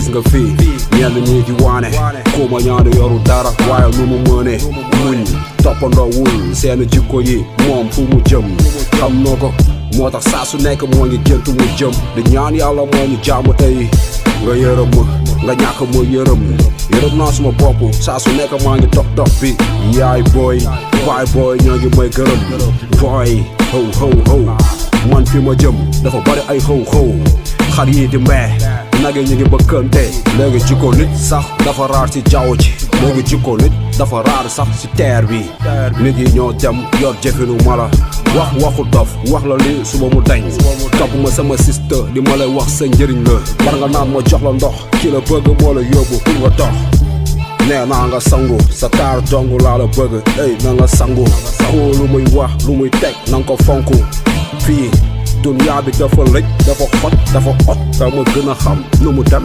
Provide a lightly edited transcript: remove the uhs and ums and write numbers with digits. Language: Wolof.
gis nga fii ñenn ñi di waane xuma ñaanu yoru dara waaye nu mu mëne muñ toppandoo wuñ seen jikko yi moom fu mu jëm xam na ko moo tax saa su nekk moo ngi géntu mu jëm di ñaan yàlla moo ñu jaamu tey nga yërëm ma nga ñàkk ma yërëm naa suma bopp saa su nekk maa ngi dox bi yaay booy baay booy ñoo ngi may gërëm booy how man fi ma jëm dafa bari ay xaw xar yi di mbee nag yi ñu ngi bëkkante léegi jikko nit sax dafa raar ci jaww ji léegi jikko nit dafa raar sax ci teer bi nit yi ñoo dem yor jëfinu mala waxu dof wax la li suba mu dañ topp ma sama siste di ma lay wax sa njëriñ la war nga naan ma jox la ndox ki la bëgg moo la yóbbu pour nga dox nee naa nga sangu sa taar dong laa la bëgg ey na nga sangu xool lu muy wax lu muy teg na nga ko fonk fii dunyaa bi dafa lëj dafa xot dafa ot ka ma gën a xam nu mu dem